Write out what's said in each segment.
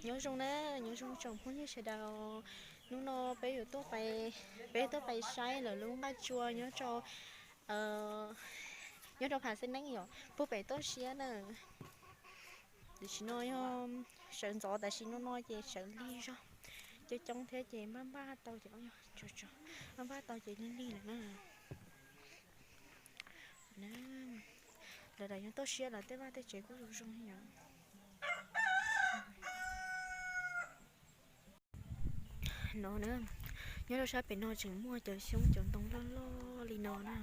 Nyob zoo na, nyob zoo tsoom phooj ywg sawv daws. Hnub no peb yuav tuaj pais, peb tuaj pais saib lawv lub nqaj tsua nyob rau, nyob rau Pham Xeeb Neeb yom, puag pem toj siab na. Tam sim no yog sawv ntxov, tam sim no no ces sawv lig zog coob coob thiab ces npaj npaj tau ces, npaj npaj tau ces lig lig lawm na. Lawv lawv nyob toj siab lawv tej vaj tej tsev kuj zoo zoo yom. No na, nyob rau sab pem no tseem muaj cov xyoob cov ntoo loj loj li no na.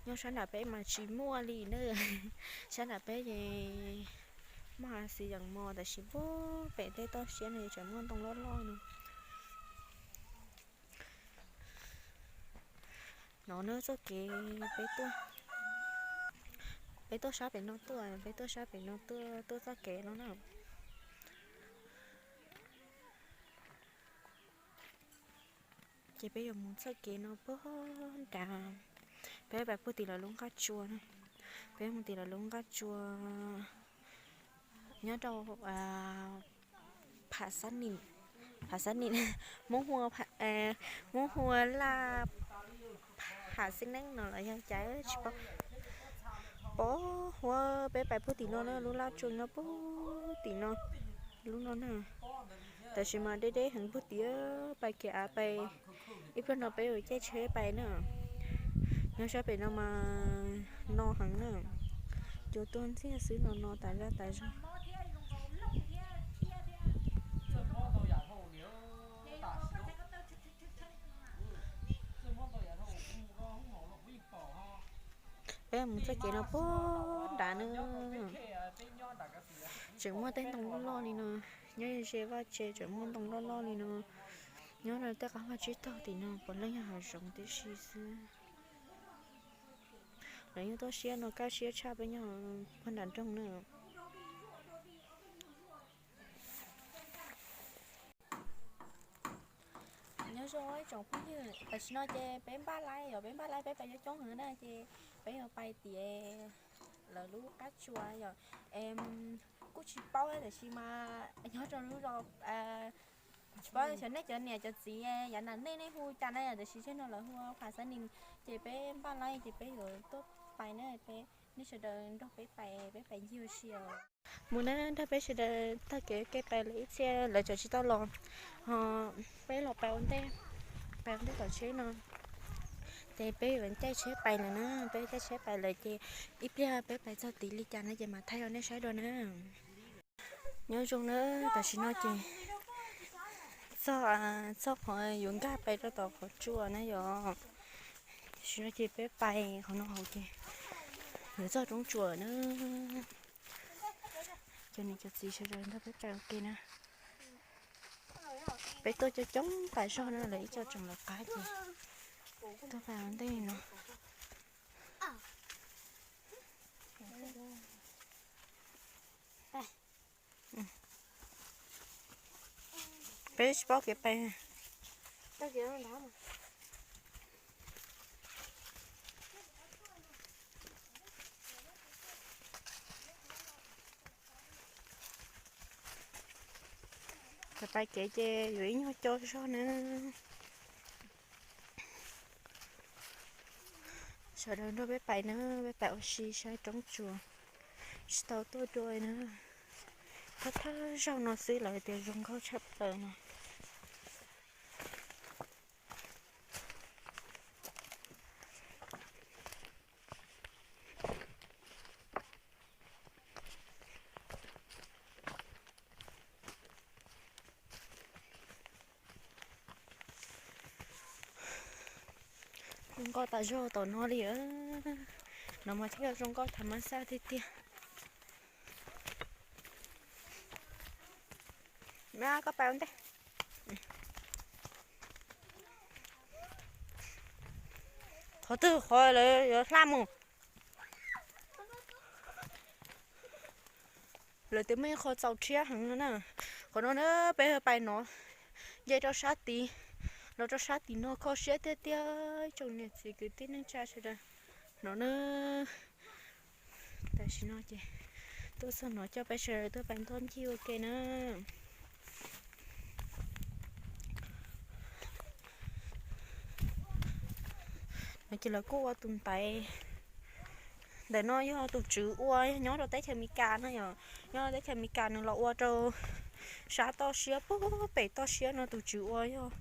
Nyob sab nram peb mas tsis muaj li na. Sab nram peb ces muaj hav xis yeem mos, tab sis puag pem tej toj siab no tseem muaj ntoo loj loj no. No na txoj kev peb tuaj, peb tuaj sab pem no tuaj, peb tuaj sab pem no tuaj, tuaj txoj kev no na. Ces peb yuav mus txoj kev no puag nrad, peb pais puag tim lawv lub nqaj tsua na. Peb mus tim lawv lub nqaj tsua nyob rau Pham Xab Nim, Pham Xab Nim, Hmoob hu, Hmoob hu Laj Pham Xeeb Neeb no los yog cas tsis paub. Pab huab peb pais puag tim no na, lub laj tsua nyob puag tim no, lub no na. Tab sis mas deb deb heev puag tim, pais kiag av pais, ib pliag no peb yuav caij tsheb pais na. Nyob sab pem no mas no heev na, cua tuag ntxiag xwb, no no tas zaj tas zog. Peb mus txoj kev no puag nrad na, tseem muaj tej ntoo loj loj li no, nyob ze vaj tse tseem muaj ntoo loj loj li no. Nyob rau tej qab vaj tsib taug tim no puav leej yog hav zoov tib si xwb. Lawv nyob toj siab no kaj siab tshaj peb nyob puag nram nroog na. Nyob zoo ib tsoom phooj ywg, tam sim no ces peb npaj laib yom, peb npaj laib peb pais coob coob heev na ces peb yuav pais tias lawv lub qab tsua yom. Em, kuj tsis paub tab sis mas nyob rau lub zos, tsis paub xyov nej cov niam cov txiv yav nram nej nej hu cas na yom, tab sis tseg no lawv hu Pham Xab Nim. Ces peb npaj laib ces peb yuav tuaj pais na, peb, nej sawv daws nrog peb pais, peb pais ncig ua si os. Mus na, nrog peb sawv daws taug kev ua ke pais lawm ib txhia lawv tseem tsis tau los, ho peb los pais ua ntej, pais ua ntej tom tsheb no. Ces peb yuav caij tsheb pais lawm na, peb caij tsheb pais lawm ces ib pliag peb pais txog tid li cas no ces mam thaij rau nej saib dua na. Nyob zoo na, tam sim no ces txog, txog qhov yuav nkag pais rau tom qhov tsua na yom. Tam sim no ces peb pais qhov no hauv ces yuav txog roob tsua na. Cov niam cov txiv sawv daws nrog peb pais ua ke na. Peb tuaj coob coob tas zog na, lawv ib co tseem lawv qab ces tuaj pais ua ntej no. Peb tsis paub kev pais. Thaum pais kev ces yuav ib nyuag co zog na. Sawv daws nrog peb pais na, peb pais ua si saib roob tsuas. Tsis tau tuaj dua na, thawj thawj zaug no xwb lawv tias zoo nkauj tshaj plaws no. Zoo nkauj tas zog tom no li. No mas thiaj zoo nkauj tham mas xaj tiag tiag. Koj pais ua ntej. Qhov twg qhov lawv yuav hla mus. Lawv tias muaj ib qho txaus rhiab heev no na. Qhov no na, peb pais no, nce rau sab tid, los rau sab tim no kho siab tiag tiag. Tsoom niam txiv kwv tij neej tsa sawv daws, no na, tam sim no ces Tuaj txog no coj peb sawv daws tuaj pais ntoj ncig ua ke na. No ces lawv kuj ua tus ntaiv. Ntawm no yog tus tswv ua, yog nyob rau teb chaws Amelikas no yom, nyob rau teb chaws Amelikas nws los ua rau sab toj siab puag pem toj siab no tus tswv ua yog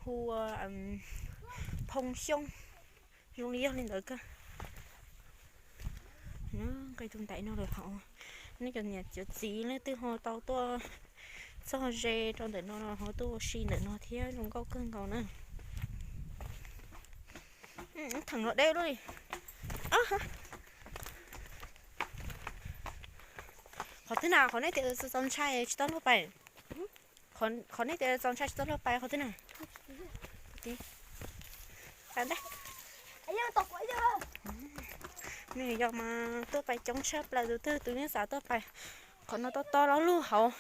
hu ua Phoo Xyooj, zoo li yog li ntawd kawg. Nqis tus ntaiv no lawm hauv, nej cov niam cov txiv leej twg ho tau tuaj txog ze rau ntawm no los ho tuaj ua si ntawm no thiab, zoo nkauj kawg nkaus na. Theem no deb lub li. Qhov twg na, qhov nej tias txaus ntshai tsis tau luag pais. Qhov nej tias txaus ntshai tsis tau luag pais qhov twg na. Nws yog mas tuaj pais coob tshaj plaws, tus twg tus yeej xav tuaj pais. Qhov no to to loj lug hauv.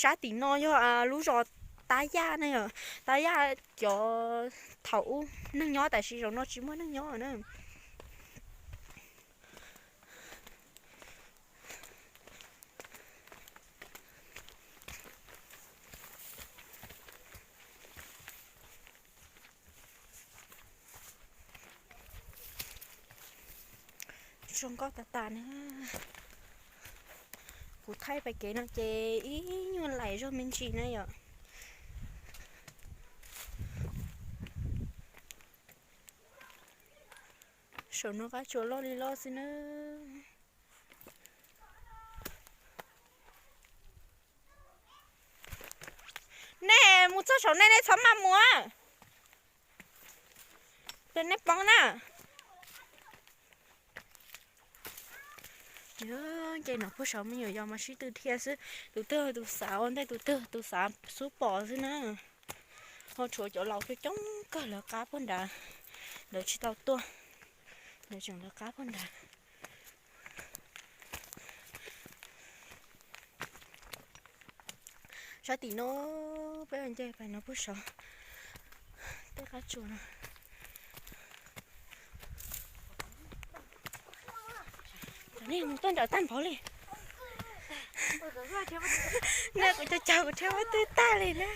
Sab tim no yog lub zos Tab Yaj na yom, Tab Yaj cov thaum ub neeg nyob, tab sis zaum no tsis muaj neeg nyob na. Zoo nkauj tas tas na. Kuv thaij pais kev no ces ib nyuag laim zog me ntsis na yom. Saum no qab tsuas loj li loj xwb na. Nej mus txog saum nej, nej txhob maj mus, ces nej poob na. Ces no puag saum me nyuam yaus mas sib tw dhia xwb, tus twg tus xav ua ntej, tus twg tus xav xub pom xwb na. Ho tshuav cov laus coob coob kawg lawv qab puag nrad, lawv tsis tau tuaj, lawv tseem lawv qab puag nrad. Sab tim no, peb nce pais no puag saud tej qab tsuas no. Nej mus tuaj nram tag npaum li. Nej kuv cov cog kuv rhiab muab twg tag li na.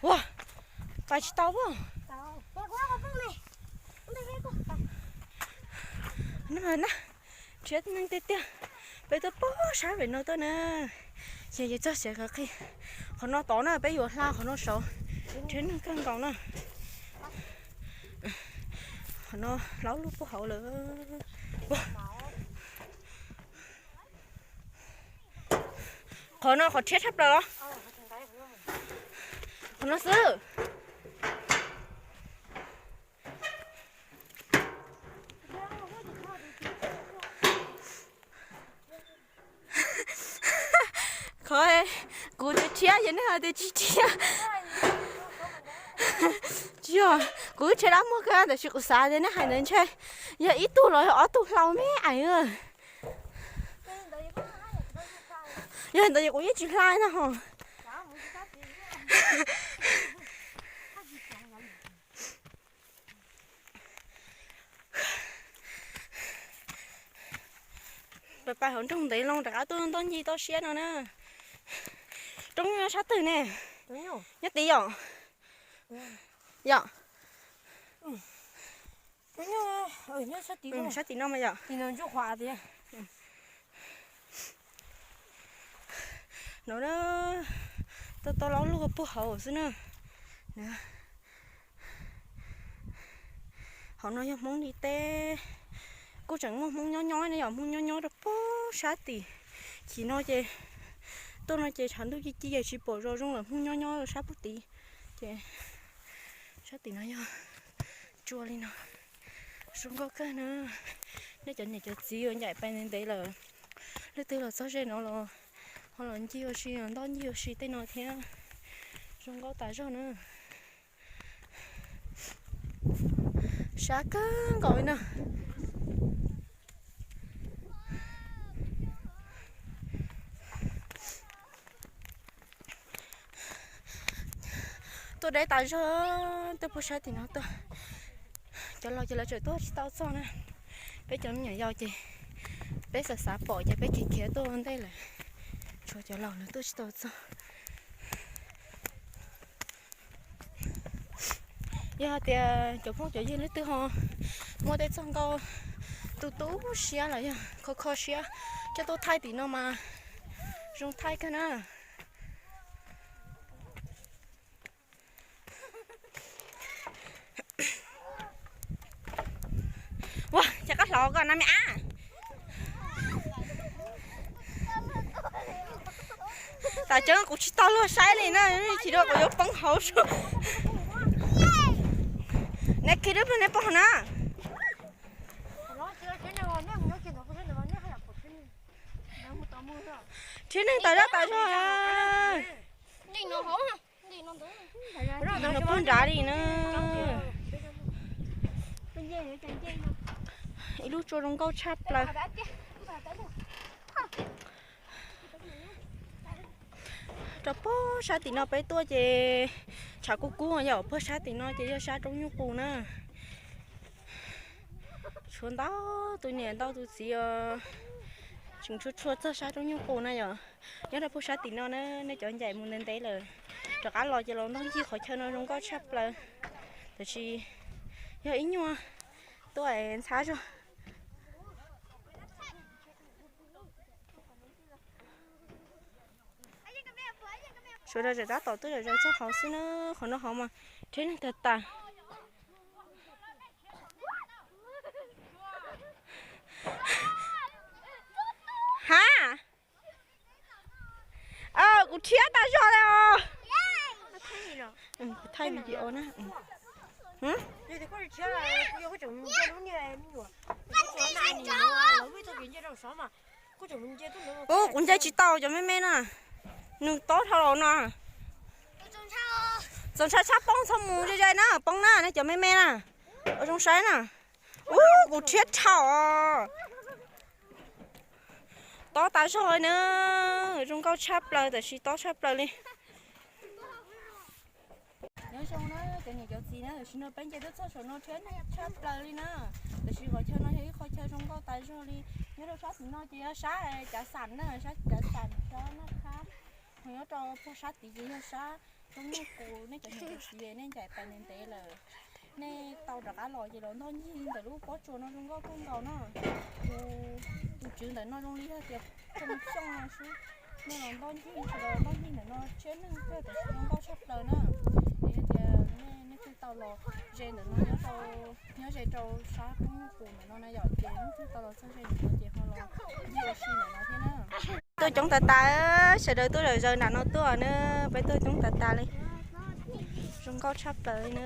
Ua, pais tsis tau. Nrhiav neeg tiag tiag, peb tuaj poob sab pem no tuaj na. Ces yog txog siav kawg qhib, qhov no tod na peb yuav hla qhov no saud, nrhiav neeg kawg nkaus na. Qhov no laub lug puag hauv lawm. Qhov no qhov rhiab tshaj plaws los? Qhov no xwb. Qhov kuv tias rhiab ces nej hais tias tsis rhiab. Tsis yog, kuv rhiab dab muag kawg tab sis kuv xav tias nej hais ntawd ntshe yog ib tug los yog ob tug hlau me aim. Yog ntawd ces kuv yeej tsis hla na ho. Pais pais hauv nroog ntev loo rov qab tuaj ntoj ncig toj siab no na. Roob nyob sab twg ne? Nyob tid yom? Yom? Sab tim no mas yom? No na, tau tau laub luag puag hauv xwb na. Hauv no yog Hmoob li teb, kuj tseem muaj Hmoob nyob nyob ne yom, Hmoob nyob nyob rau puag sab tim. Chim no ces tuaj no ces tshav ntuj ci ci es tsis pom zos zoo lawm, Hmoob nyob nyob rau sab puag tid. Ces sab tim no yog tsua li no, zoo nkauj kawg na. Nej cov niam cov txiv uas ncaim pais ntev ntev lawm, leej twg los txog ze no los ho los ncig ua si, los ntoj ncig ua si tej no thiab, zoo nkauj tas zog na. Sab kawg nkaus li na. Tuaj deb tas zog, tuaj puag sab tim no tuaj. Cov laus ces lawv tseem tuaj tsis tau txog na. Peb cov me nyuam yaus ces peb xav xav pom ces peb khiav khiav tuaj ua ntej lawm. Tshuav cov laus lawv tuaj tsis tau txog. Yog hais tias cov phooj cov ywg leej twg ho muaj tej txoj nkauj tu tu siab los yog kho kho siab coj tuaj thaij tim no mas zoo thaij kawg na. Ua, cas koj hlov koj na me ab. Tas tseeb kuv tsis tau luag saib li na, chim rau kuv yuav poob hauv sua. Neb khi dub plig neb poob hauv na. Rhiab neeg tas zog tas zog. Nws puag nrad li na. Ib lub tsua zoo nkauj tshaj plaws. Rau puag sab tim no peb tuaj ces tshav kub kub yom, puag sab tim no ces yog sab roob nyuj qus na. Tshuav ntau tus niam ntau tus txiv os, tseem tshuav tshuav txog sab roob nyuj qus na yom. Nyob rau puag sab tim no na, nej cov ncaim mus ntev ntev lawm, rov qab los ces los ntog ncig qhov chaw no zoo nkauj tshaj plaws. Tab sis yog ib nyuag tuaj ntxhab zog. Sawv daws tseem tab tom tuaj zom zaws txog hauv xwb na, qhov no hauv mas rhiab neeg tag tas. Ha, kuv rhiab tas zog li os. Kuv thaij video na. Ub, kuv nce tsis tau cov me me na. Nws tob dhau los no. Txaus ntshai tshaj poob, txhob mus ze ze na, poob na nej cov me me na. Ua zoo saib na. Ub, kuv rhiab dhau os. Tob tas zog li na. Zoo nkauj tshaj plaws tab sis tob tshaj plaws li. Nyob zoo na cov niam cov txiv na, tam sim no peb nce tuaj txog saum no rhiab neeg tshaj plaws li na. Tab sis qhov chaw no yog ib qhov chaw zoo nkauj tas zog li. Nyob rau sab tim no ces yog sab cav xam na, sab cav xam sab naj khab. Ho nyob rau puag sab tid ces yog sab roob nyuj qus, nej cov niam cov txiv nej ncaim pais ntev ntev lawm, nej tau rov qab los ces los ntog ncig ntawm lub pob tsuas no zoo nkauj kawg nkaus na. Tus, tus tswv ntawm no zoo li yog tias Phooj Xyooj no xwb. Nej los ntog ncig, los ntog ncig ntawm no rhiab neeg kawg tab sis zoo nkauj tshaj plaws na. Es yog tias nej, nej twb tau los ze ntawm no nyob rau, nyob ze rau sab roob nyuj qus ntawm no na yom, ces nej twb tau los txog ze ntawm no ces ho los ncig ua si ntawm no thiab na. Tuaj coob tas tas, sawv daws tuaj zom zaws nram no tuaj na, peb tuaj coob tas tas li. Zoo nkauj tshaj plaws li na.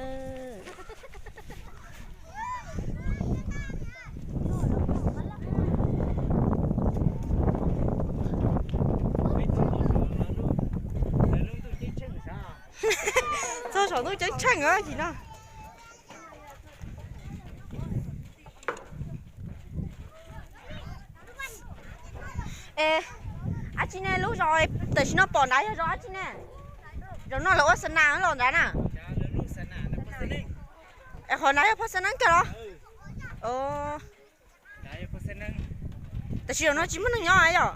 Txog saum ntuj ceeb tsheej os yim no. Es, ab tsi ne, lub zos tam sim no pom nrad yog zos ab tsi ne? Zos no lawv ua xa nas los nrad na. Es qhov nrad yog Phob Xa Neeb kawg los? Tam sim zos no tsis muaj neeg nyob yom?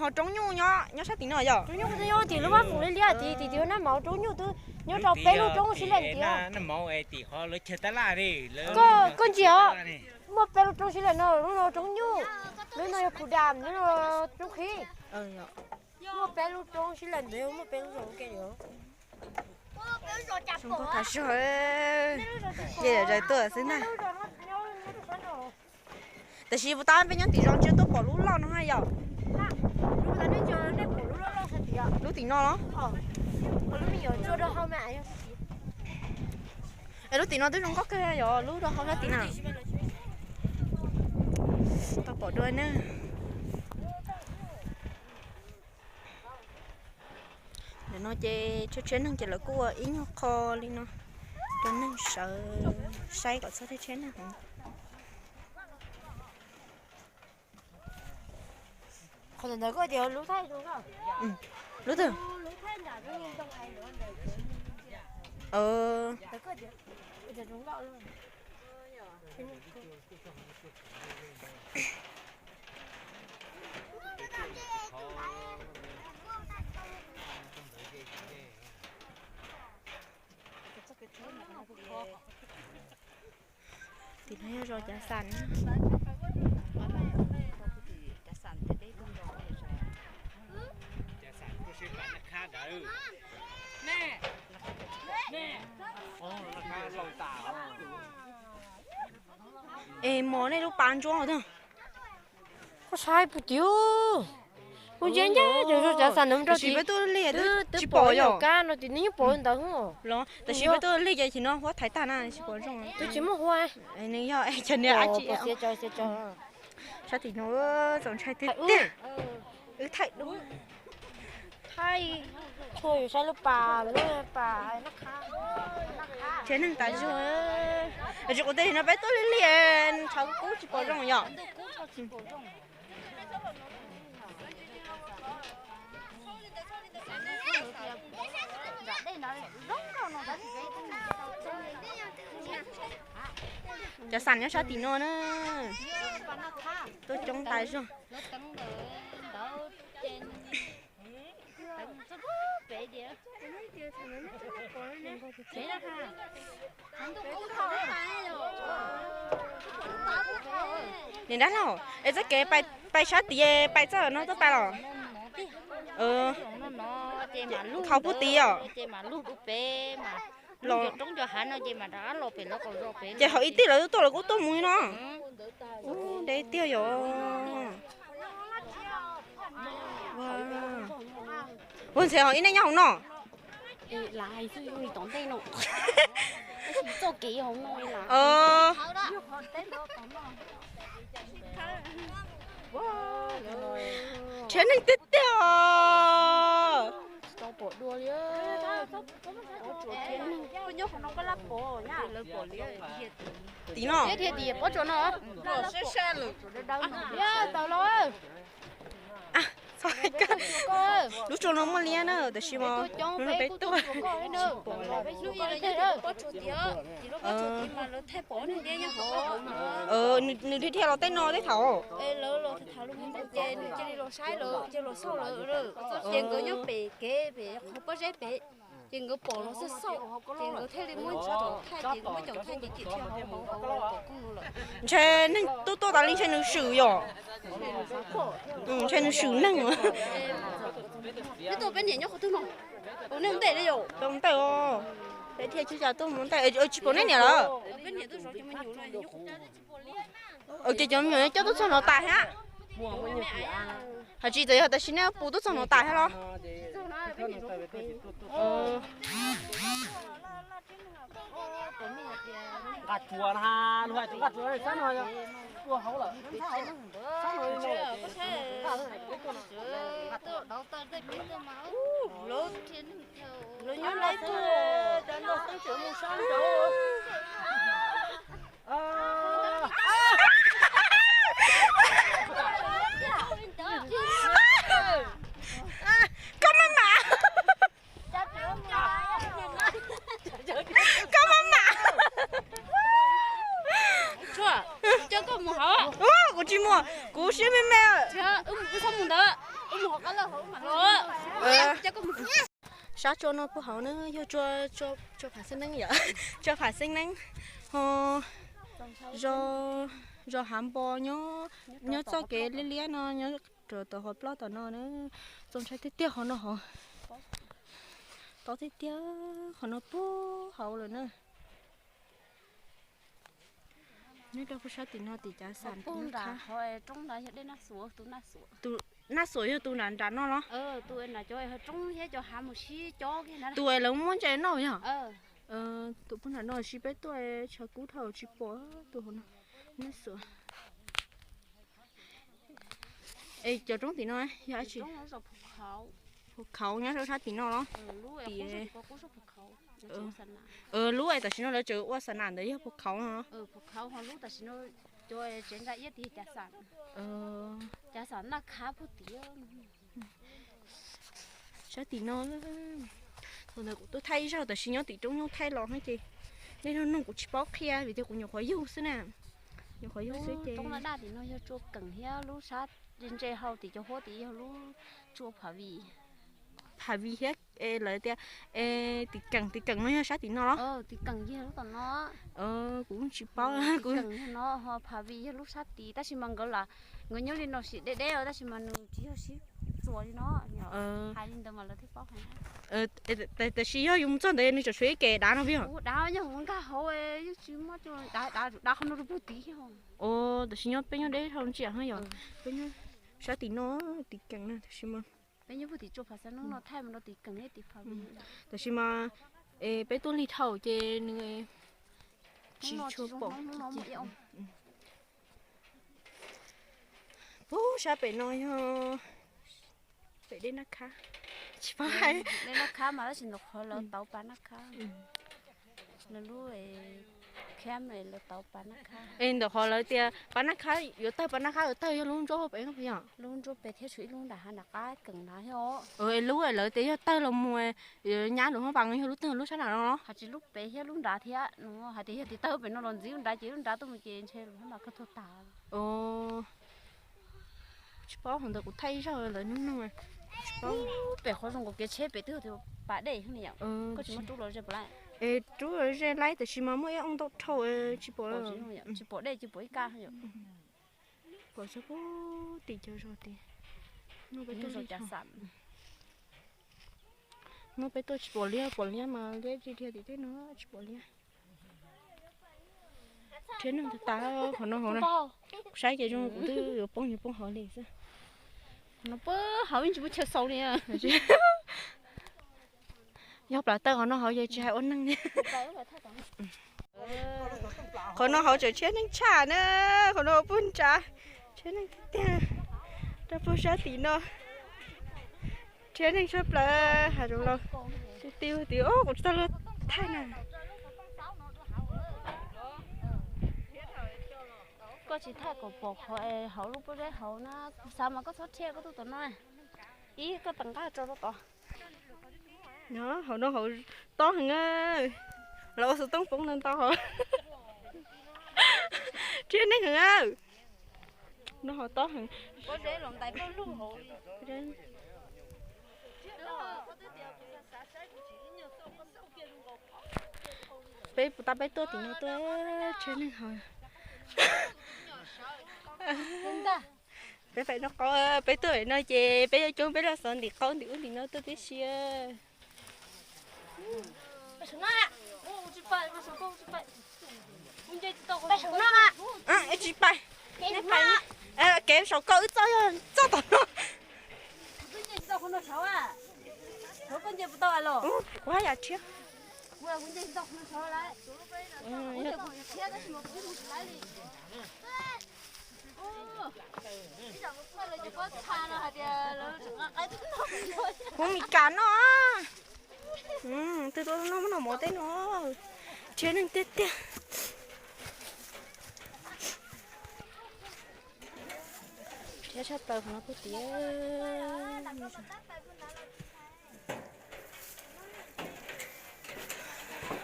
Ho roob nyuj nyob, nyob sab tim no yom? Roob nyuj nyob tim lub vaj foom liab liab tid, tim tim nab mauv roob nyuj twb nyob rau peb lub roob sib leej tid. Koj ntsia os, muaj peb lub roob sib leej no, lub no roob nyuj, lub no yog Phu Dam, lub no roob khib. Muaj peb lub roob sib leej ntawd, muaj peb lub zos ua ke li. Zoo nkauj tas zog, nce zom zaws tuaj xwb ntag. Tab sis puas tas peb nyob tim zos tsis tuaj pom lub loj no ha yom? Lub tim no los? Es lub tim no twb zoo nkauj kawg yom, lub rau hauv sab tim na. Tau pom dua na. Ntawm no ces tshiab tshiab neeg ces lawv kuj ua ib nyuag qho li no rau neeg sawv saib kom txhob tshiab tshiab neeg heev. Qhov ntawd koj tias lub thaij zoo koj. Ub twg. Tim no yog zos Cav Xam. Es mos nej lub pas ntsuab ntag. Koj saib puas tim, kuv ntsia ntsia ces zos Cav Xam no rau tim peb tuaj lig twb tsis pom yom. Kab no tim nej yeej pom ntawd los. Tab sis peb tuaj lig ces tim no huab thaiv tag na tsis pom zoo. Twb tsis muaj huab. Nws yog cov niag ab tsi. Sab tim no txaus ntshai tiag tiag. Wb thaij dua. Thaij tshua yus saib lub pas, lub pas. Tsev neeg tas zog. Tsis quav tej no peb tuaj lig lig, tshav kub tsis pom zoo yom. Cav Xam nyob sab tim no na. Tuaj coob tas zog. Niam dab laug, es txoj kev pais sab tid pais txoj no tuaj pais los? Thaum puag tid os. Los roob cov hav no ces mam rov qab los pem lawv qaum zos pem. Ces hauv ib tij lawv tuaj lawv kuj tuaj mus li no. Ub, deb tiag yom. Ua ntxhe hauv ib neeg nyob hauv no. Tom ntej no. Txoj kev hauv no. Tsev neeg tiag tiag os. Tim no. Tau los. Lub tsua no muaj liab na, tab sis mas peb tuaj. Nws dhia dhia los tej no tej thaum. Ces nkawd nyob pem kev pem qhov pob zeb pem, ces nkawd pom los xauj xauj, ces nkawd thiaj li muab thaij, ces muab caum thaij ces cim thiaj hauv hauv hauv tom koob no lawm. Ntshe neeg tuaj tuaj tas li ntshe nws swm yom. Ntshe nws swm neeg. Neb tuaj peb niam nyob qhov twg no? Ua nej ntej li yom? Peb ntej os. Peb thiaj tsis cas tuaj mus ntej, tsis pom nej niam lawm. Ces cov me nyuam coj tuaj txog no tas thiab. Hais tsis txawm yog tab sis nej puas tuaj txog no tas thiab los? Nqa tsuas na, luag hais tias nqa tsuas sab no tua hauv lawm. Lawv nyob lawv tuaj, cov no xeeb tseem mus sab nraud. Koj maj mam. Koj maj mam. Coj koj mus hauv. Kuv tsis mus, kuv siab me me. Wb txhob mus ntawd, wb mus hauv qab lawj hauv mam los. Coj koj mus. Sab tsua no puag hauv na yog tsua Pham Xeeb Neeb yom, tsua Pham Xeeb Neeb ho zos Hav Npo nyob, nyob txoj kev liab liab no nyob rau tom hauv plab tom no na. Txaus ntshai tiag tiag qhov no hauv, tob tiag tiag qhov no puag hauv lawm na. Nyob rau puag sab tim no tim Cav Xam. Naj Xuam yog tus nram nram no los? Tus es lawv muab ntse noj yog? Tus puag nram no sib peb tuaj tshav kub dhau tsis pom tus hauv no. Naj Xuam. Es cov roob tim no yog dab tsi? Phau Khauv nyob rau sab tim no los? Tim lub es tam sim no lawv tseem ua xa nam ntawd yog Phau Khauv no. Cov tsev nqa iab tim Cav Xam. Cav Xam Naj Khab puag tim. Sab tim no, thaum ntawd kuv tuaj thaij ib zaug, tab sis nyob tim roob nyob thaij los no ces dej no nug kuv tsis paub qhia vim tias kuv nyuam qhuav yug xwb na. Nyuam qhuav yug xwb ces. Roob daj daj tim no yog tsua keem thiab lub sab ntse ntse hauv tim cov huab tim yog lub tsua phav vim. Phav vim thiab, lawv tias tim keem, tim keem no yog sab tim no los? Tim keem yog lub tom no. Kuv tsis paub. Tim keem yog no, ho phav vim yog lub sab tid, tab sis mas nkawd lam, nkawd nyob li no sim deb deb os, tab sis mas nws tsis yog sib txuas li no. Hais li ntawd mas lawv thiaj paub hais. Tab sis yog yus mus txog ntawd nws tseem tshuav ib kev dav no peb yog. Dav, yog mus nkag hauv, yeej tsis muaj, dav, dav qhov no rau puag tid. Tab sis nyob peb nyob deb dhau ntsia yog, peb nyob sab tim no, tim keem no tab sis mas. Peb nyob puag tim tsua phav xab noob no thaij mus rau tim keem thiab tim phav vim. Tab sis mas peb tuaj lig dhau ces nws tsis tshua pom. Puag sab pem no yog pem dej Naj Khab. Tsis paub hais. Dej Naj Khab mas tab sis ntawm qhov lawv tauv pas Naj Khab. Lawv lub camp lawv tauv pas Naj Khab. Es ntawm qhov lawv tias pas Naj Khab yuav tawg, pas Naj Khab yuav tawg yog lub ntsuab pem no yog? Lub ntsuab pem thiab tshuav ib lub nram hav nram qab keem nrad thiab os. Lub lawv tias yog tawg los mus nyab lub hoob pas yog lub twg, lub sab nram no los? Hais tsis lub pem thiab lub nrad thiab no, hais tias yog tias tawg pem no los ntxiv lub nrad ces lub nrad tuaj mus ces ntshe lub hoob pas kawg tuag tas. Tsis paub, hauv ntawd kuv thaij ib zaug lawv nug nug, tsis paub. Pem qhov zoo nkaus kev tsheb pem twb tias pas dej ne yom. Koj tsis muab rub los ze pom lawm? Es rub los ze laib tab sis mas muaj ib oo ntau dhau tsis pom. Tsis pom dej, tsis pom ib kab yom. Pom txog puag tim cov zos tias, no peb tuaj, no peb tuaj tsis pom liab, pom liab mas liab tsis dhia tim tej no tsis pom liab. Rhiab neeg tas tas qhov no hauv na. Kuv saib ces zoo kuv twb yuav poob yuav poob hauv li xwb. No puag hauv yeej tsis muaj chaw xaus li. Yog plaws tawg qhov no hauv ces tsis hais ua neeg li. Qhov no hauv tseem rhiab neeg tshaj na, qhov no puag nrad rhiab neeg tiag tiag. Rau puag sab tim no rhiab neeg tshaj plaws, hav zoov laus. Ti ti ti, kuv tsis tau luag thaij na. Koj tsis thaij kom pom qhov hauv lub pob zeb hauv na, xav mas koj txhob rhiab koj tuaj tom no. Ib koj tawm nqaj rau tod. Hauv no hauv tob heev, lawv ua xov tooj poob ntau ntau hauv. Rhiab neeg heev. No hauv tob heev. Peb puas tab peb tuaj tim no tuaj rhiab neeg hauv. Peb pem no qau, peb tuaj pem no ces peb yuav coob peb los xov ntim qau ntim ub ntim no tuaj tib si. Tsis pais, kev saum koj wb txoj yog txoj tom no. Kuv haj yam rhiab. Hmoob Mes Kas no, twb tuaj noj mov tej no, rhiab neeg tiag tiag. Rhiab tshaj plaws qhov no puag tiag.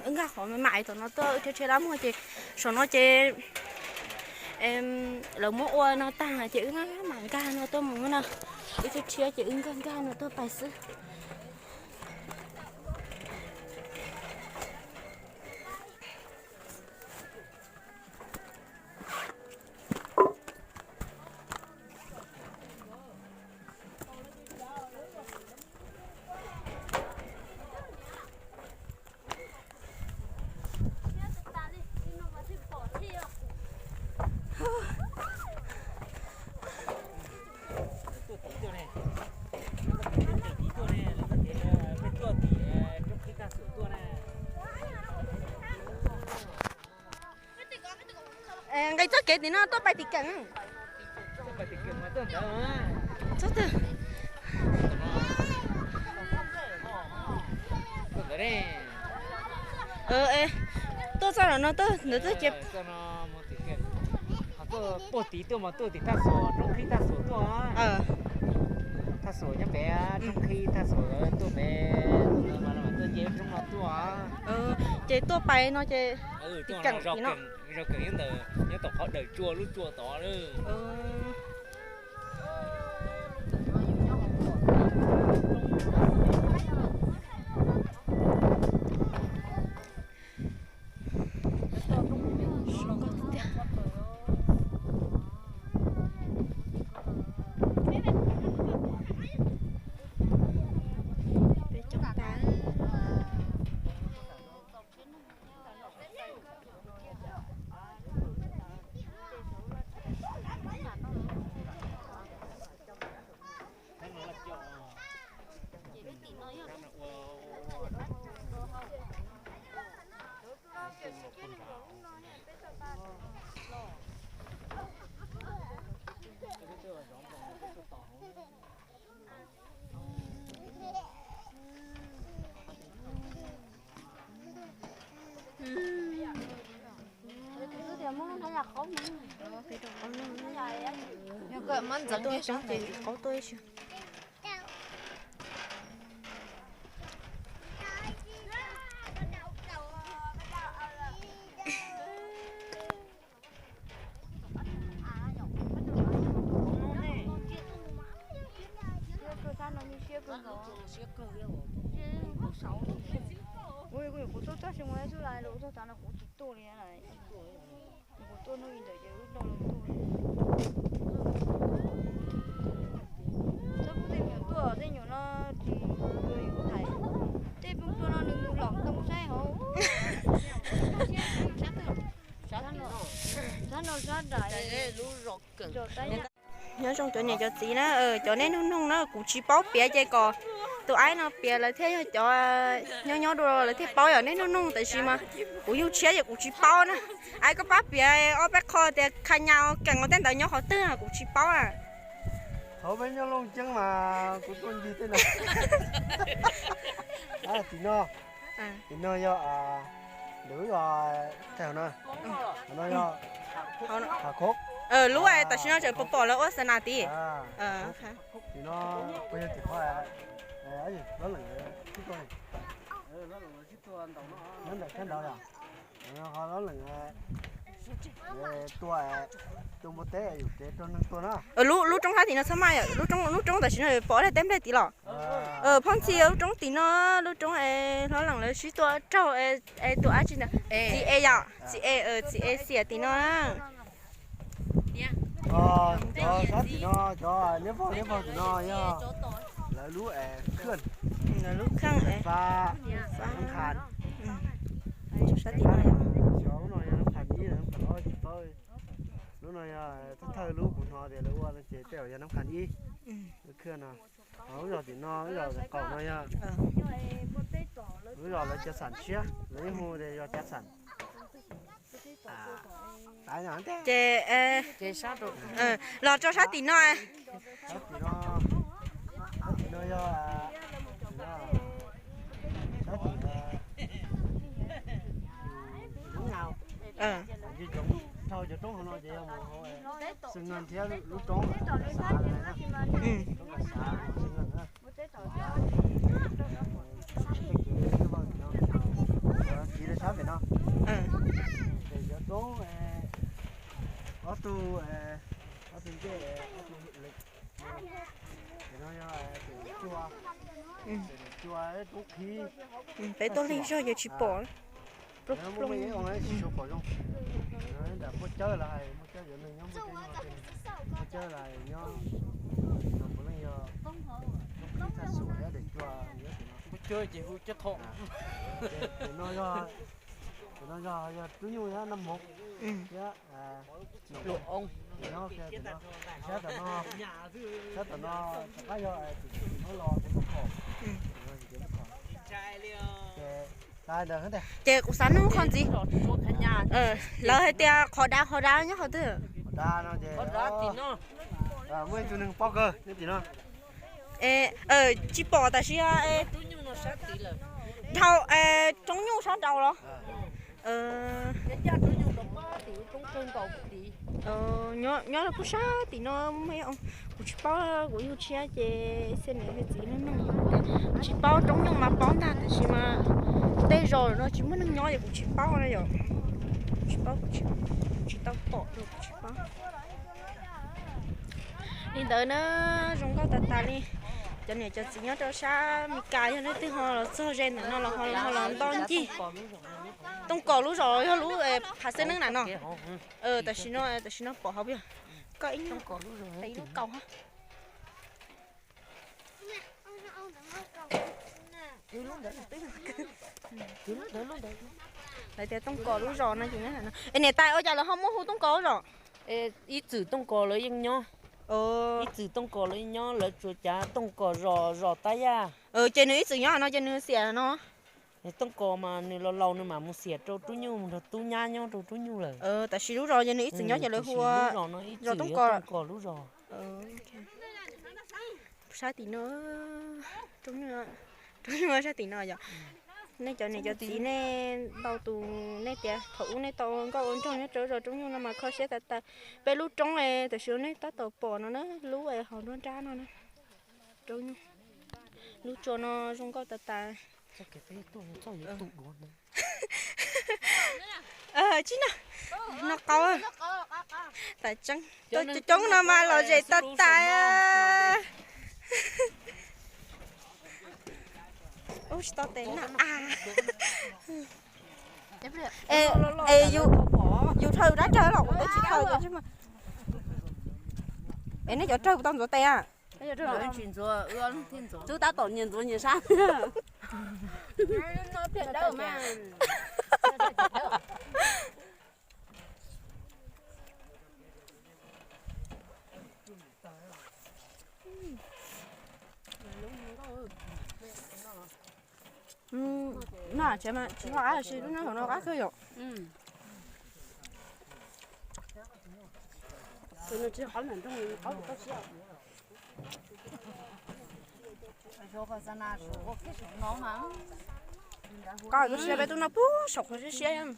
Wb nkag qhov me mam tom no tuaj, wb rhiab rhiab dab muag ces saum no ces lawv muab ua no tag ces wb mam nkag no tuaj mus no. Wb rhiab rhiab ces wb nkag nkag no tuaj pais xwb. Nqis txoj kev tim no tuaj pais tim keem. Tuaj txoj no tuaj ntawd tuaj ces puag tim tuaj mas tuaj tim Thaj Xuam, roob khib Thaj Xuam tuaj. Thaj Xuam nyob pem, roob khib Thaj Xuam. Ces tuaj pais no ces tim keem tim no. Nyob tom qhov daws tsua lub tsua tod. Muab ntxeev ces qaub tuaj ib si. Kuv tuaj txog xyoo ub xwb las, kuv txog tav no kuv tsis tuaj li. Kuv tuaj hnub ntawd ces wb laug lawv tuaj. Txhob pub tej me nyuam tuaj, tej me nyuam no tsis yuav yus hais. Tej phooj ywg no nws mus lom ntoo saib hauv. Sab no sab nram lub zos Nyob zoo cov niam cov txiv na, cov nej nug noog na, kuv tsis paub piav ces kom tus aib no piav lawv thiaj yog cov nyob nyob dua lawv thiaj paub yom. Nej nug noog tab sis mas kuv yug tshiab ces kuv tsis paub na. Aib koj pab piav ob peb qho tias kha nyas keem ua tej ntawd nyob qhov twg kuv tsis paub na. Hauv peb nyob Looj Ceeb mas kuv tuaj ncig tej no. Tim no, tim no yog, lwm yog, no yog Hav Khoob. Lub tam sim no tseem pom pom lawv ua xas nas tid. Tim no puas yog tim qhov, hlob leem sib tua, nyob ntawm sab nraud yom. Hlob leem tua, tua npua teb yus kev rau neeg tua na. Lub roob sab tim no txhob maj yom, lub roob tam sim no pom dab teb nplej tid los. Phoj ntxhi lub roob tim no, lub roob es hlob leem lawv sib tua raug, tua dab tsi ntawd, txiv es yom, txiv es, txiv es xiam tim no na. Cov sab tim no, cov liab vog liab vog tim no yog lawv lub khaj, lub khaj, sab tim no yog, lub no yog thawj thawj lub kuv hnov tias lawv ua no ces tej zaum yog Nab Qha ib, lub khaj no. Lub zos tim no, lub zos qaum no yog lub zos lawv cov xam tshiab, lawv yeej hu tias zos cov xam. Ces los rau sab tim no. Sab tim no, sab tim no yog, sab tim, rau cov roob hauv no ces yog mus hauv Xeev Nag thiab lub roob Kaxav, roob Kaxav, Xeev Nag. Kev sab pem no, ces cov roob, ob tug, ob tug ncej, ob tug lem. Ces no yog cua, cua roob qhib. Peb tuaj leej zog ces tsis pom. Muaj cawb los hais, muaj cawb yuav neeg nyob, muaj cawb los hais nyob, puav leej yog roob qhib tag xus thiab daim cua. Muaj cawb ces hu cawb qhom. Ces no yog, no yog, yog Tub Nyuj thiab Naj Moov thiab Luam Oob. Sab tom no, sab tom no rov qab yog tim Hmoob los ces muab khom. Ces kuv xav nug qhov ntxiv, lawv hais tias qhov dav, qhov dav nyob qhov twg? Qhov dav no ces muaj ib tug neeg paub kawg nyob tim no. Tsis pom tab sis dhau, roob nyuj sab nraud los? Nyob rau pem sab tim no, kuv tsis paub, kuv yug tshiab ces xeeb niam xeeb txiv nug nug, tsis paub. Roob nyuj mas paub ntag tab sis mas tej zos no tsis muaj neeg nyob ces kuv tsis paub na yom. Tsis paub, kuv tsis tau pom, kuv tsis paub. Li ntawd na, zoo nkauj tas tas li. Cov niam cov txiv nyob rau sab Meskas yog leej twg ho los txog ze ntawm no los ho los nto ncig. Tooj Kos lub zos yog lub phav xeeb neeb na no. Tam sim no, tam sim no pom hauv, koj ib lub kaus. Lawv tias Tooj Kos lub zos no ces nyob no. Es niam tais, ua cas lawv ho muaj hu Tooj Kos lub zos? Ib txwm Tooj Kos lawv yeej nyob. Ib txwm Tooj Kos lawv yeej nyob, lawv tsuas cav Tooj Kos zos, zos Tab Yaj. Ces nws ib txwm nyob no ces nws xiam no. Tooj Kos mas nws laus laus nws mam mus xiam rau Rub Nyuj, mus nrog Tub Nyab nyob rau Rub Nyuj lawm. Tam sim lub zos ces nws ib txwm nyob ces lawv hu ua zos Tooj Kos lub zos. Sab tim no, Rub Nyuj sab tim no yom. Nej cov niam cov txiv nej ntau tus nej tias thaum ub nej tau ua nkauj ua nraug nyob rau zos Rub Nyuj no mas kho siab tas tas. Peb lub roob tam sim no nej tab tom pom no na, lub hauv nruab nrab no na. Roob Nyuj, lub tsua no zoo nkauj tas tas. Tsis no, no qau. Tas tseeb, cov coob no mas los zem tas tas. Ub, tsis tau tes na. Es yus rhawv rab rawg los kuv twb tsis rhawv. Es nej cov rawg puas tau ntxuav tes a? Twb tab tom nyias ntxuav nyias sab. No tsis qab si, lub nyob hauv no qab kawg yom. Tus no tsis qab nram nroog, qab kawg siab. Qab kawg siab, peb tus no puag saum qhov siab siab,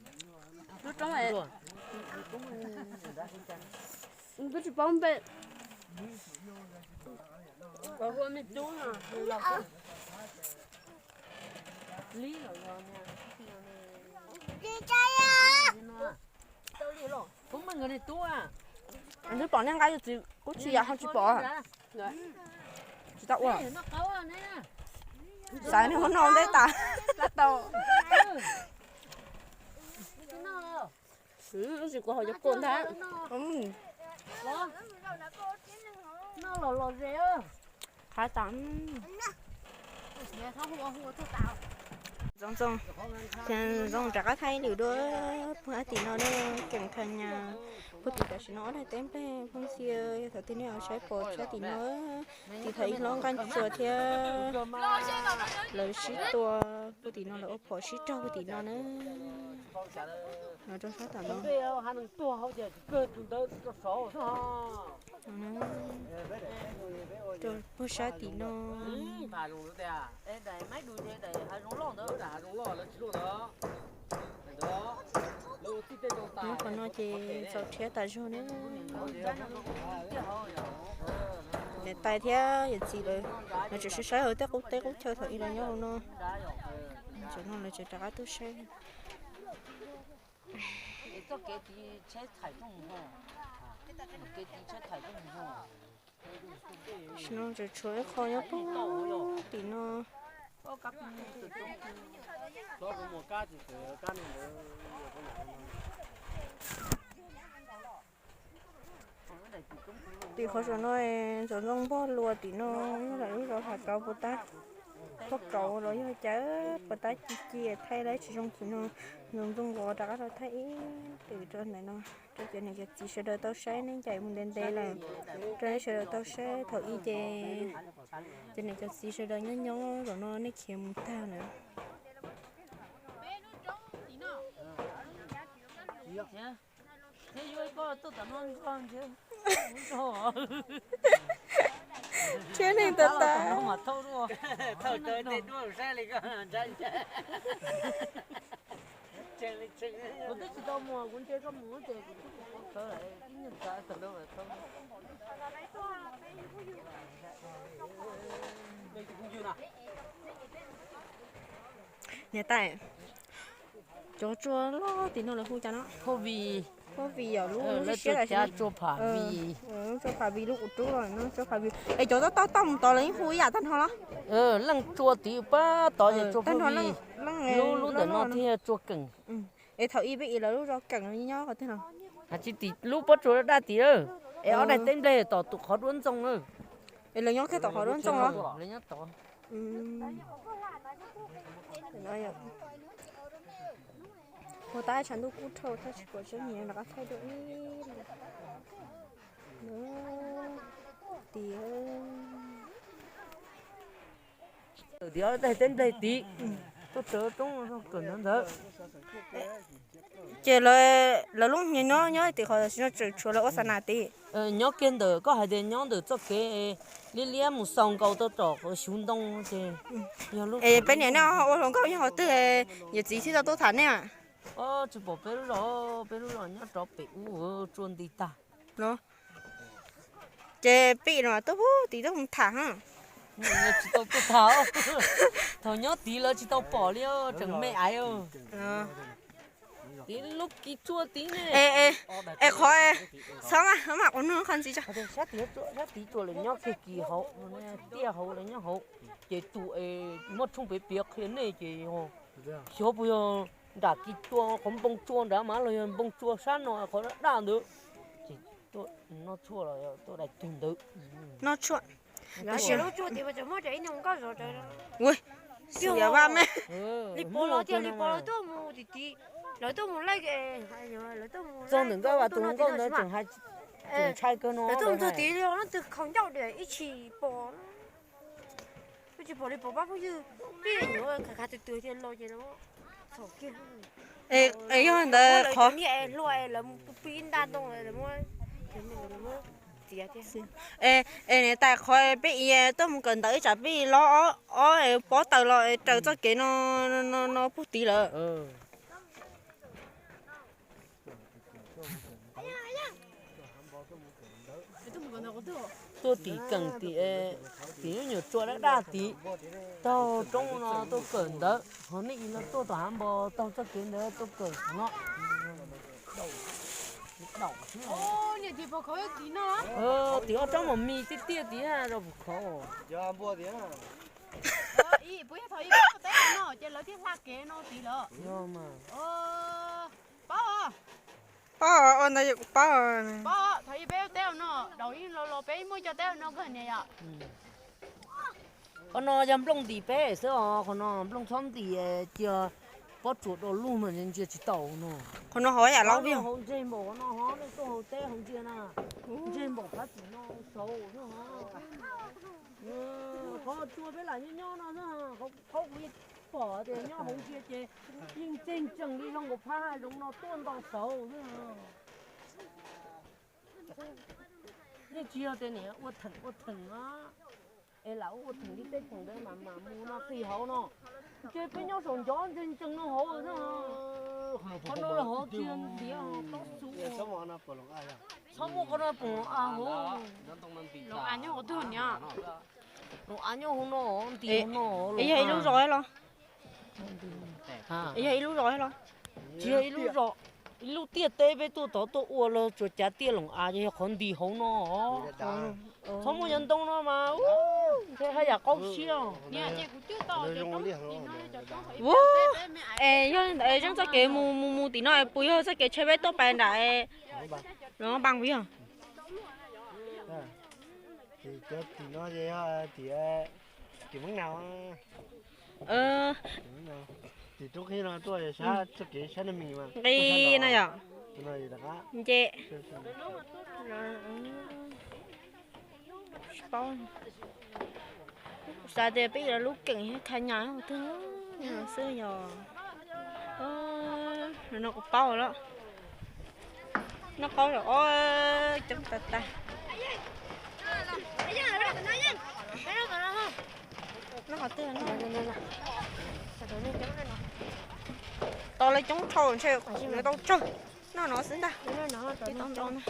lub roob. Twb tsis paub npe. Hu me tub no. Twb pom nej nqa yus txiv kub tsis yam ho tsis pom. Tsis tau ua. Xav nej muab no ntej tas. Tsis kuv ho cov kua ntag. Qab tas. Ntxoov Ntxoov, Ntxoov rov qab thaij ib lwm dua puag tim no na, keem thaj nyas puag tim tam sim no ob daig teb nplej phooj ywg, yog thaum twg nej ho saib pom sab tim no, tim thaum ib hlob Nqaj Tsua thiab lawv sib tua puag tim no, lawv ua phom sib raug puag tim no na. No rau sab tom no. Rau puag sab tim no. Nyob qhov no ces txaus rhiab tas zog ne. Niam tais thiab yawm txiv lawv, lawv tseem saib saib hauv tej qub teb qub chaw thaum ub lawv nyob hauv no. Tam no lawv tseem rov qab tuaj saib. Tam no tseem tshuav ib qho nyob puag tim no. Tim qhov saum no Ntxoov Ntxoo npog lua tim no, yog lawv lub zos hav kauv puas tab, phoj kauv los yog cas puas tab ci ci thaij lawv tsis zoo tim no. Ntxoov Ntxoo nkaus rov qab los thaij ib lwm rau ntawm no rau cov niam cov txiv sawv daws tau saib, nej ncaim mus ntev ntev lawm, rau nej sawv daws tau saib thaum ub ces cov niam cov txiv sawv daws nyob nyob zaum no nej khiav mus tag lawm. Rhiab neeg tas tas. Niam tais, Cov tsua loj tim no lawv hu cas no? Phob Vij. Phob Vij yog lub siab siab lawv siab. Tsua Phav Vij. Tsua Phav Vij lub kuv rub los no, Tsua Phav Vij. Es cov tob tob toj mus tod lawv yeej hu ib yam tag nrho los? Leej tsua tid pab tod ces Tsua Phav Vij. Lub, lub ntawm no thiaj Tsua Keem. Es thaum ub peb ib lawv lub zos Keem nyob qhov twg no? Hais tsis tim lub pob tsuas daj tim lawm. Es ob daim teb nplej tom tus qhov duab ntxoo lawm. Es lawv nyob kiag tom qhov duab ntxoo los? Lawv nyob tod. Ua tab tshav ntuj kub dhau tab sis pom tseeb nyiam rov qab thaij dua ib lwm. Tias tias ob daim teb nplej tid, tuaj raws roob kawm ntawv ntawd. Ces lawv lub nyob nyob tim qhov tsis no tseem tshuav lawv ua xa nas tid. Nyob kiag ntawm koj hais tias nyob ntawm txoj kev liab liab mus xaus nkaus tau tom xyuv ntoo ces yog lub. Es peb niam nej ua hluas nkauj nyob qhov twg, yawm txiv thiaj tau tuaj tham nej? Tsis pom peb lub zos, peb lub zos nyob rov pem ub, tsua nti tag. Ces peb no tuaj pub tid tuaj mus tham. Lawv tsis tau tuaj tham, thaum nyob tid lawv tsis tau pom li, tseem me aiv. Tid lub kis tsua tid ne. Es qhov, txhob mas, maj qhuav nug qhov ntxiv tso. Sab tid tsua lawv nyob kiag kis hauv, tiaj hauv lawv nyob hauv, ces tus es muaj tshooj piav piav qhia nej ces xyov puas yog nram kis tsua qhov npoo tsua nrad mas los yog npoo tsua sab no qhov daj ntawd. Ces tuaj noj tshuaj los tuaj dai tug ntawd. Noj tshuaj. Lub tsua tid mas tseem muaj ib nug nkauj zov rawv. Ua, xyov vaj me. Li pov los tias li pov lawv tuaj mus tim tid, lawv tuaj mus laij, lawv tuaj mus txog ntawm nkauj vaj tus hluas nkauj ntawd tseem hais, tseem ntshai kawg no. Lawv tuaj mus txog tid li no twb khaus ncauj diam ib tsis pom. Ib tsis pom li pov pab phooj ywg, pib nyuam khav khav twg twg tias los ces lawv txhom kiag. Es yog ntawd qhov niag es hluas es lawv mus pw ib nta ntoo lawv muab txiav thiab. Es niam tais, qhov peb ib tuaj mus kawm ntawv ib tsam peb los ob pob taws los raws txoj kev no, no puag tid lawm. Tuaj tim keem tim, tim lub nyuam tsua daj daj tid, taug roob no tuaj kawm ntawv, ho nej ib los tuaj tom hav npo taug txoj kev ntawd tuaj kawm no. Tim ob rab mos mis tiaj tiaj tid rau puag khov. Paub, ua ntawd kuv paub. Paub, teb no, daus ib lo lo peb muaj cov teb no kawg niam yom. Qhov no yog nplooj ntim peb xwb os, qhov no nplooj txhob ntim, cia pob tsuas do lug mas ntsia tsis tau no. Qhov no hauv yam laub, hauv ntseg npaum qhov no hov, nej tuaj hauv teb hauv ntsia na, ntseg npaum phab tim no saud. Qhov tsua peb lam nyob nyob no xwb, qhov kuv pom tias nyob hauv ntsia ces yeej ntseeg tsees li zoo nkaus phab hav zoov no tuaj nto saud xwb. Nej tsis yog tias niam ua theem ua theem na, es lam ua theem li tej theem ntawd mas mam mus no qis hauv no. Ntshe peb nyob saum ncov ntseeg tsees no hauv xwb. Qhov no los hauv tsis ntiav taub xu. Txhob muaj qhov no pom a hauv. Loos av nyob hauv twg niam? Loos av nyob hauv no, nti hauv no. Es yog ib lub zos los? Yog ib lub zos los? Tsis yog ib lub zos, ib lub tiaj teb peb tuaj tod tuaj ua los tsuas cav tiaj loos av, yog qhov nti hauv no. Txhob muaj cov ntoo no mas, ntshe haj yam qaub siab. Es yog ntawd zeeb txoj kev mus mus mus tim no puas yog txoj kev tsheb peb tuaj pais nram no npaj puas yog? Tim no tim, tim Hmoob Nau, tim roob qhib no tuaj sab txoj kev sab na mis mas nqi no yom. Nce. Tsis paub, xav tias peb lub keem kha nyas twg xwb yog. No kuv paub lawm. Noj qaub los ob coob tas tas. Noj qhov twg no? Tos lawv coob dhau ntshe lawv tau tsawg. Noj no xwb ntag. Tsis tau nto ntag.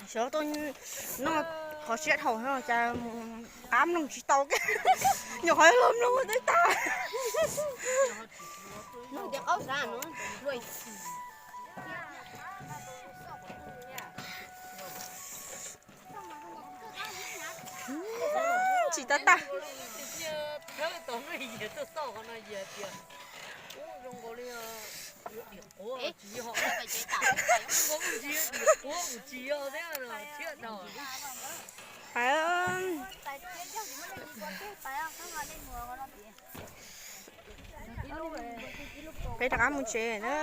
Xyov tuaj noj qhov siab dhau no cas qab mloog tsis tau, nyuam qhuav los mloog ua twb tag. Tsis tab tag. Peb rov qab mus tsev na.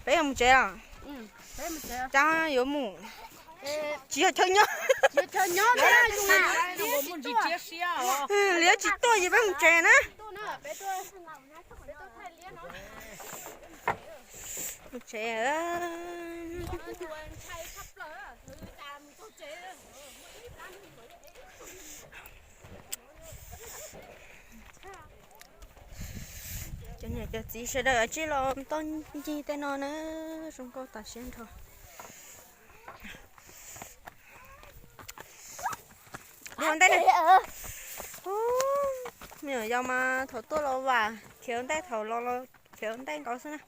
Peb yuav mus tsev os. Cas yuav mus? Tsis yog chaw nyob. Liab tsis tuaj ces peb mus tsev na. Mus tsev. Cov niam cov txiv sawv daws tsij los toj ncig tej no na, zoo nkauj tas siab nrho. Dua ntej, me nyuam yaus mas thaum tuaj los vam khiav ua ntej, thaum los los khiav ua ntej nkaus xwb na.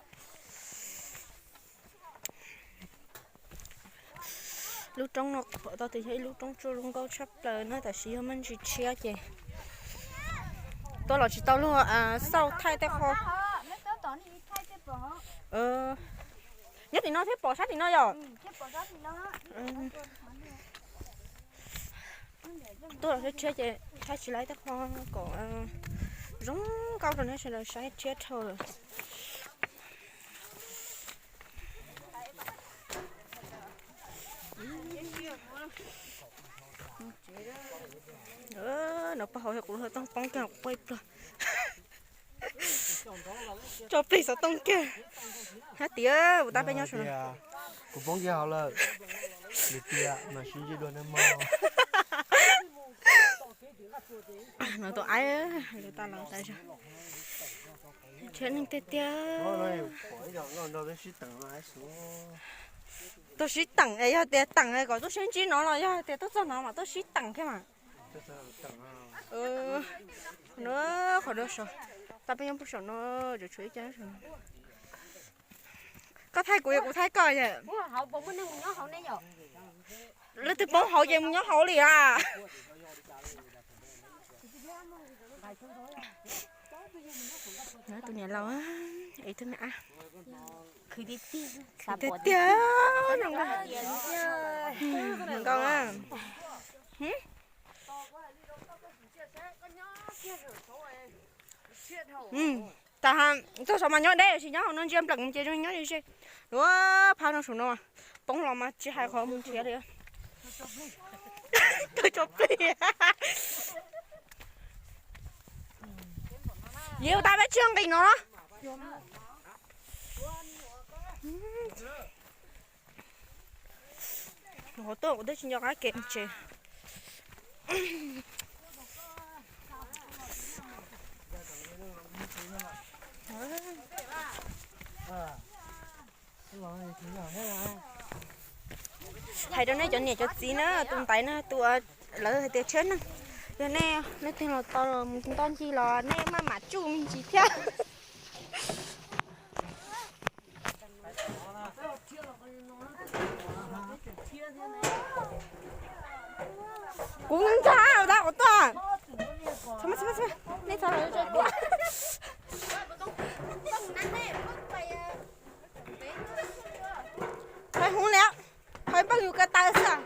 Lub roob no pom tau tias yog ib lub roob tsuj zoo nkauj tshaj plaws na, tab sis yog muaj ntsis tshiab ces tuaj los tsis tau luag xauj thaij tej qho. Nyob tim no thiab pom sab tim no yom. Tuaj los tshiab tshiab ces thaij tsis laib tej qho kom zoo nkauj rau nej sawv daws saib tshiab dhau lawm. No pog hauv kuv tooj poob kiag quaj ib pliag. Tso plig xov tooj kiag. Hab tias kuv tab peb nyob saum no. Kuv poob kiag hauv lawm. Li tias mas sib ntsib dua na mog. No tus aib lus tas los tas zog. Tshiab neeg tiag tiag. Tuaj sib teem es yog tias teem kom tuaj sib ntsib no los yog tias tuaj txog no mas tuaj sib teem thiab mas. No qhov dua saum, tab peb nyob puag saum no, tseem tshuav ib co saum no. Koj thaij kuv, kuv thaij koj yom. Leej twg poob hauv ces mus nyob hauv li a. Tus niam laus, tus me ab, tiag tiag, zoo nkauj na. Tas, tuaj saum mas nyob deb, tab sis nyob hauv no ntsia npleem ces zoo nyob ze ze. Luag phab no saum no poob los mas tsis hais qhov mus nrhiav li. Tuaj tso plig. Yus tas peb tsis nqis no. Qhov tuaj kuv twb tsis nco qab kev mus tsev. Hais rau nej cov niam cov txiv na, tus ntaiv na, tus lawv hais tias tshiab neeg, yog nej leej twg los tau los mus ntoj ncig los nej maj mam tsuj me ntsis thiab. Kuv ntxhab tab kuv tuaj. Nej txhob hais hub li, hais npawg yus ko taw xwb.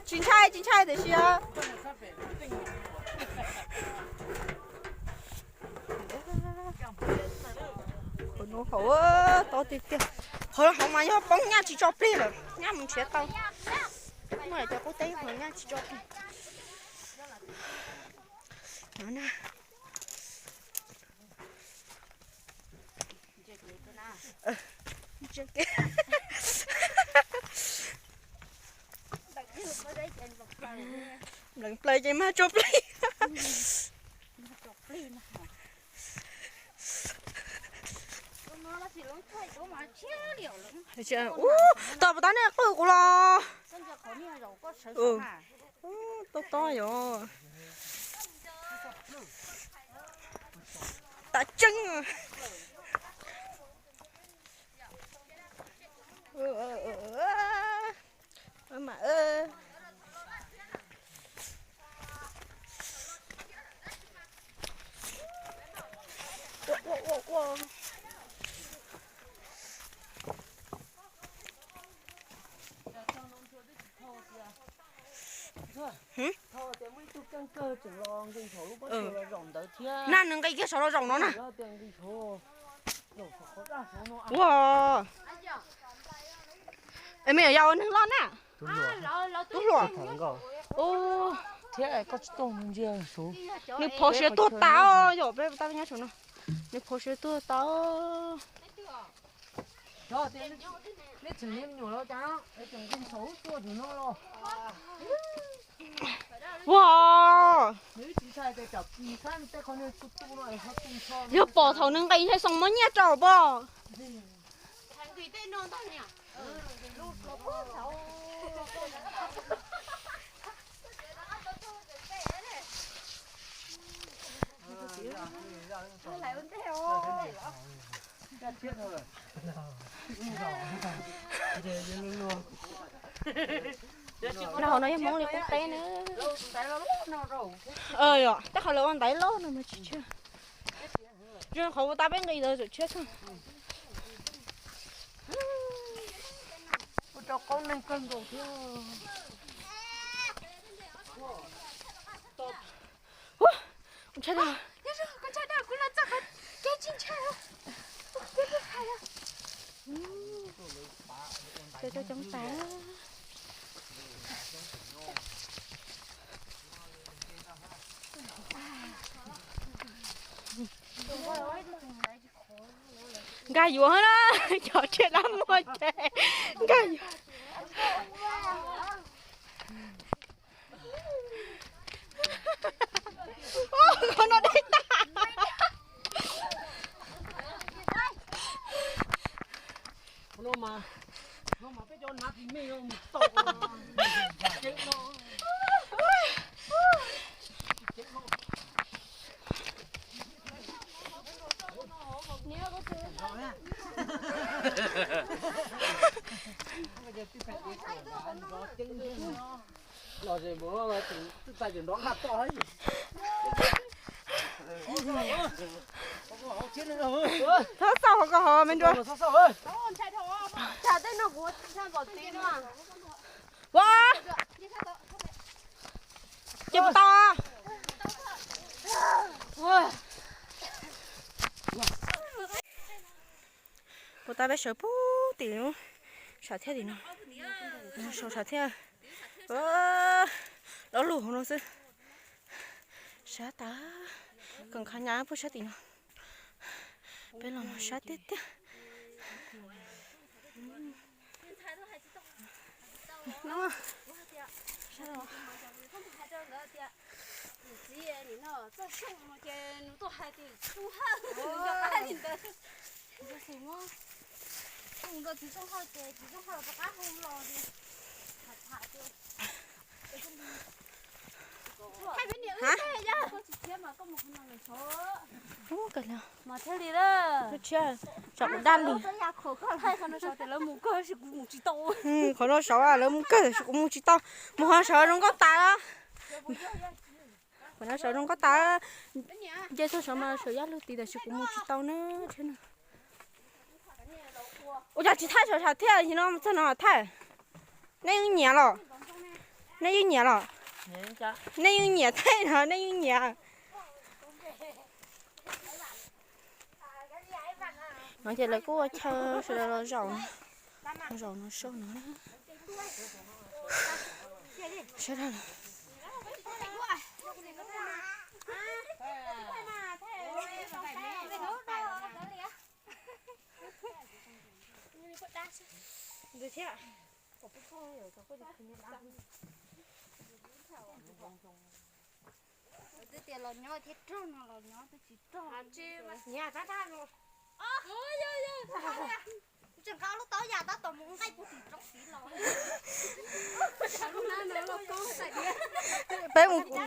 Tsis ntshai, tsis ntshai tiam sis hauv no hauv tob tiag tiag. Qhov hauv mas yog poob nyaj tsis tso plig lawm, nyaj mus nrhiav tau. Muaj cov qub teb qhov nyaj tsis tso plig. No na. Nplees plaws ces mag tso plig. Ub, tos puas tab nej qwj kuv los. Ub, tob tob yom. Tam tseeb. Ua mas, ua, ua, ua. Na nws nqis kiag saum los zaum no na. Ua, es me nyuam yaus neeg loj na. Tub hluas. Nws phov siav tuag tas os, yog peb tab nyob saum no. Nws phov siav tuag tas. Ua, yog pom thaum nws nqis ntshai xoo muab nyiaj rau pom. Nag hauv no yog Hmoob li qub teb na. Yog, tej qhov lawv ua ntaiv loj no mas tsis tshiab. Zoo qhov ua tau peb nqis ntawd tseem tshiab tshaj. Ua rau qaub neeg kawg nkaus thiab. Ntshai, ntshai, kuv los txog qhov kev tsis ntshai. Cov coob tas. Nkag yuav na, cov tsiaj dab muag ces nkag yuav. Qhov no deb tag. Txhob xauj hauv ko hov me nruas. Ua, ces puas tau? Puas tau peb sawv puag tim lub sam thiaj tim no. Sawv sam thiaj, lo lus hauv no xwb. Sab tas, kom qha nyab puag sab tim no. Peb los sab tiag tiag. Ub, kawg li. Tsam kuv daj li. Qhov no saud lawv mus kawg tab sis kuv mus tsis tau. Mus qhov no saud zoo nkauj tas. Qhov no saud zoo nkauj tas. Nce tuaj saud mas saum yaj lug tid tab sis kuv mus tsis tau na. Ua cas tsis thaij saum sam thiaj no txog no thaij? Nej yeej nyiam los? Nej yeej nyiam los? Nej yeej nyiam thaij no, nej yeej nyiam. No ces lawv kuj ua chaw sawv daws los zaum, zaum no soj no. Sawv daws. Twb tias los nyob thiab rog no los nyob twb tsis rog. Tseem nqa lub tau yam tab tom mus nqaij puag tim roob tid los.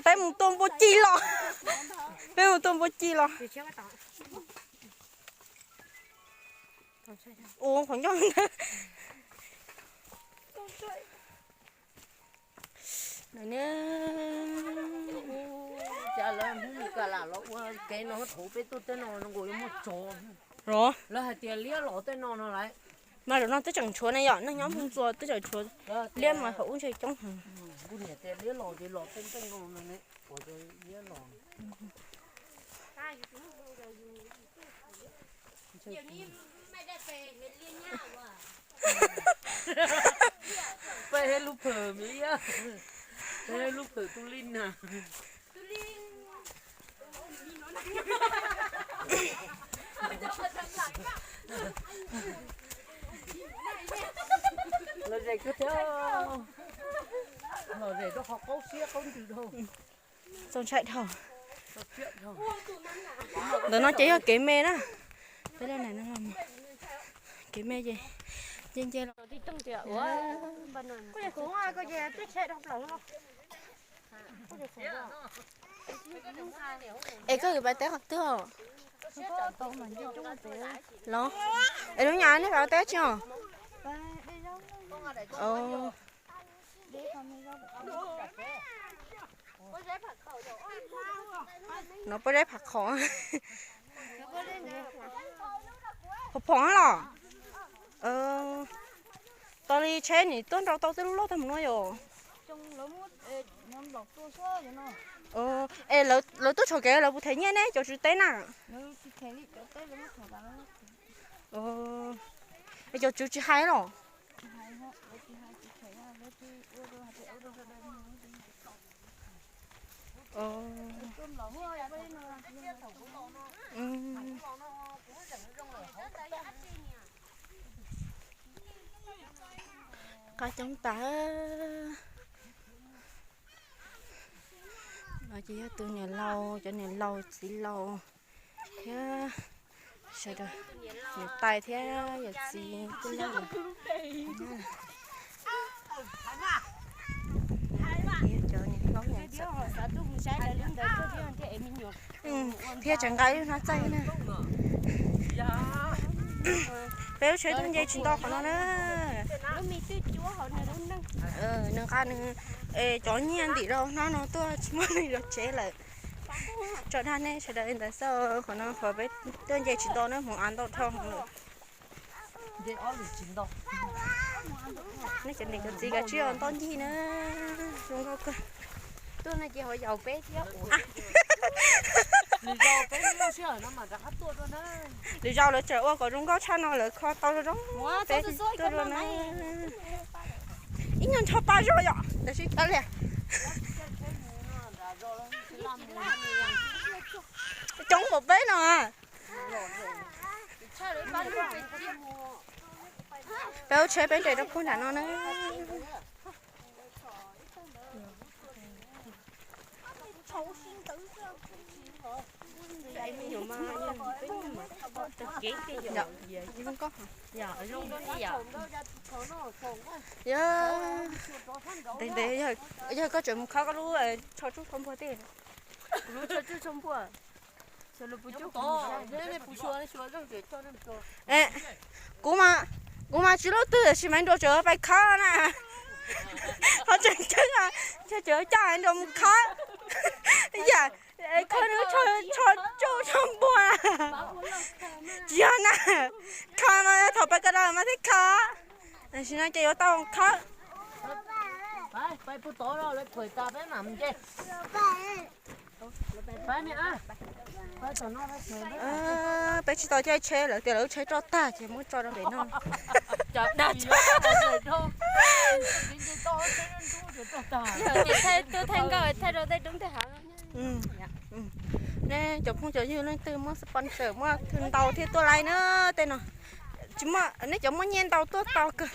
Peb mus tua npua ci los. Peb mus tua npua ci los. Ua qhov ncauj ntawd. Cas lawv hnub nws ka lam los ua kev no, thaum peb tuaj tej no zoo nkaus yuav muaj tsov. Lawv hais tias liab los tej no no lawm. Mas zaum no twb tseem tshuav ne yom, neeg nyob Hmoob Ntxua twb tseem tshuav liab mas thaum ub ntshe coob heev. Kuv niam tias liab los ces los tej tej no no ne, ua liab los. Peb lub phawm me liab, peb lub phawm tu li na. Lom zem kawg thiab, lom zem rau qhov qaub siab qaub ntsws dhau. Txaus ntshai dhau. Ntawm no ces yog kev me na. Peb laj na, kev me ces nce nce los. Es koj yuav pais teb qhov twg os? Los es lub nyam nej pais teb tsis os? No pob zeb pham qhov. Phom phom los. Tau li tsheb nim tuaj nrau tau tej lub loj tag mus no yom. Es lawv tuaj tshuam kev lawv puas them nyiaj ne cov tswv teb na? Es cov tswv tsis hais los? Qab coob tas. No ces yog tus niam laus, cov niam laus txiv laus thiab sawv daws, niam tais thiab yawm txiv tij laug. Cov niam hlob thiab tseem nqa ib hnab txaij na. Peb lub tsheb tuaj nce tsis nto qhov no na. Nws nqa nws cov nyiaj ntim rau hnab no tuaj tsis muaj neeg zov tsev lawm. Tso dag nej sawv daws li ntawd xwb, qhov no qhov peb tuaj nce tsis nto na, hmoov av ntau dhau lawm. Nej cov niam cov txiv kav tsij ntoj ncig na, zoo nkauj kawg. Tuaj no ces ho yaum peb thiab. Lwm zaus lawv tseem ua kom zoo nkauj tshaj no lawv kho tau zoo zoo peb tuaj dua na. Ib nyuag nrho pa zog yom, tab sis kav liam. Coob npaum peb no. Peb lub tsheb peb nres rau puag nram no na. Yog, ntev ntev yog koj tseem mus khawb koj lub tsho tsuj tsho npuag tej. Kuv lub tsho tsuj tsho npuag. Kuv mas, kuv mas tsis lub twg tab sis mas nrau tseem pais khawb na. Ho tseem ceeb, tseem coj nrau mus khawb. Yam khawb nws tsho tsuj tsho npuag na. Tsis yog na, khawb mas thaum pais ko taw mas thiaj khawb. Tam sim no ces yuav tau khawb. Peb tsis tau caij tsheb, lawv tias lawv lub tsheb roj tag ces muab tso rau pem no. Yog ces thaij tuaj thaij nkauj thaij rau tej roob tej hav. Cov phooj cov ywg leej twg muaj sponsor muaj thwj ntau thiab tuaj laij na, tej no tsis muaj, nej cov muaj nyiaj ntau tuaj tau kawg.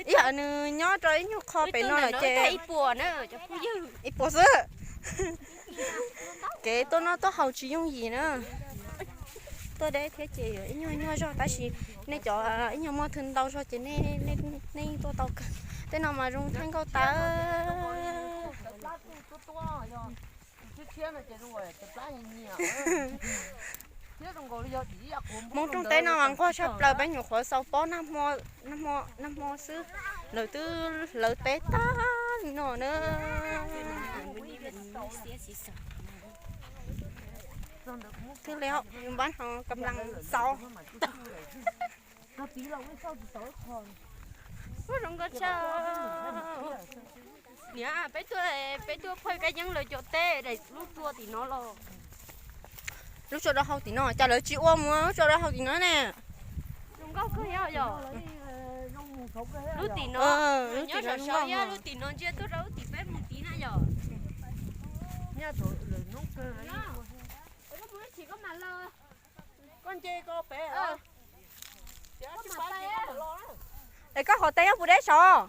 Ib yam nws nyob rau ib nyuag qho pem no lawm ces ib puas xwb. Kev tuaj noj tuaj haus tsis yooj yim na. Tuaj deb thiab ces yuav ib nyuag nyuaj zog tab sis nej cov ib nyuag muaj thwj ntau zog ces nej yeej tuaj tau kawg. Tej no mas zoo thaij nkauj tas. Hmoob rooj teb no mas nquag tshaj plaws, peb nyuam qhuav xaus pob nag hmo xwb, lawv twb hlawv teb tag li no na. Twb li npab no kab las xauv. Ub, zoo nkauj tshaj. Niam, peb tuaj, peb tuaj phaj kab yeeb lawv cov teb daim lub tsua tim no los. Lub tsua rau hauv tim no, cas lawv tsis ua mus lub tsua rau hauv tim no ne? Zoo nkauj kawg yog yom. Lub tim no, nyob saum saud, lub tim no ntsia tuaj rau lub tim peb mus tid na yom. Koj nce ko pem. Es koj qhov teb nyob puas deb saud?